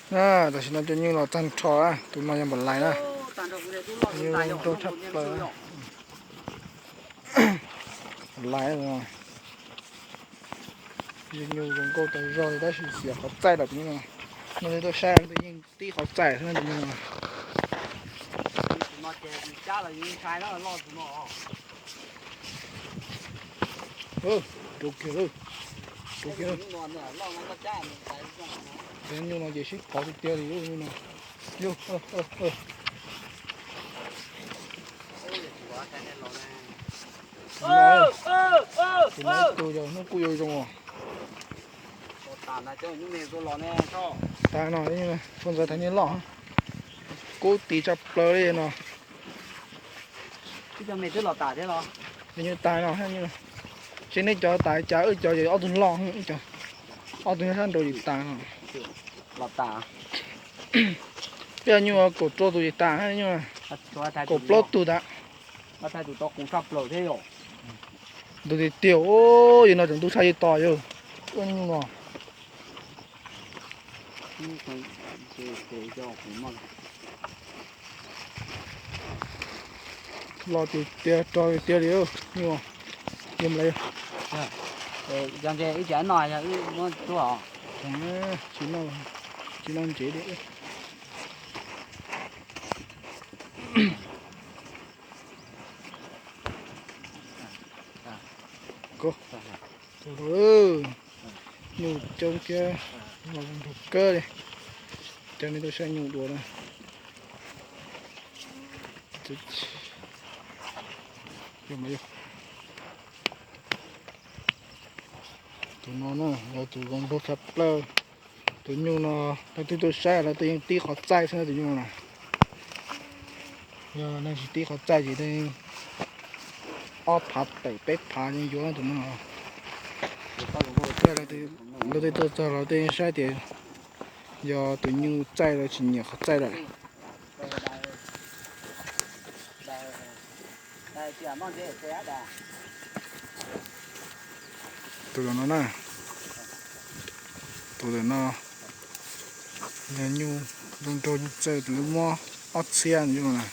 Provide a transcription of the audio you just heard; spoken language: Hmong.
Tam sim no cov nyuj los tag nrho, tus no yog npam lais na. Nyuj zoo nkauj tshaj plaws. Npam lais, yog nyuj zoo nkauj tau zog li tab sis xiam qhov txaij lawm tus nyuj no. Nej tuaj saib, yeej tib qhov txaij xwb na tus nyuj no. Rau kiag, rau kiag. Cov nyuj no ces sib phov tiag tiag li nyuj no. Yog, tus no ib tug yog hnub kuj yuav zoo os. Tas no, txhua ntxov thaiv nyuj loj, kub tis tshaj plaws li no. Nyuj tas no, tsis nej cov tas cas, wb cov ces ob tug loj, ob tug nyob sab nraud ces tas no. Peb nyuj kaum rau tus ces tas, nyuj kaum plaub tug tas. Ntug tiag tiag, yog no tseem ntug tshaj yeej tos yog nyuj no. Los tiag tiag, rog tiag tiag li nyuj. Yog nplai, yog ntshe ib tsam no yog wb muab tuaj os. Tsis noj, tsis noj ntsev li. Nyuj coob thiab, los zoo nraug kawg li. Cov nej tuaj saib nyuj dua na. Tus no na yog tus zoo nraug tshaj plaws. Tus nyuj no leej twg tuaj saib lawv twb yeej tib qhov txaij xwb na tus nyuj no. Yog leej tsis tib qhov txaij ces ob phav tawm peb phav yeej yuav tus no. Lawv twb tuaj txog lawv twb yeej saib tias yog tus nyuj txaij los tsis nyiam qhov txaij lawm. Tus no na, tus no yog nyuj zoo nraug nyuj txawj, tus lub muab ob txhiab no.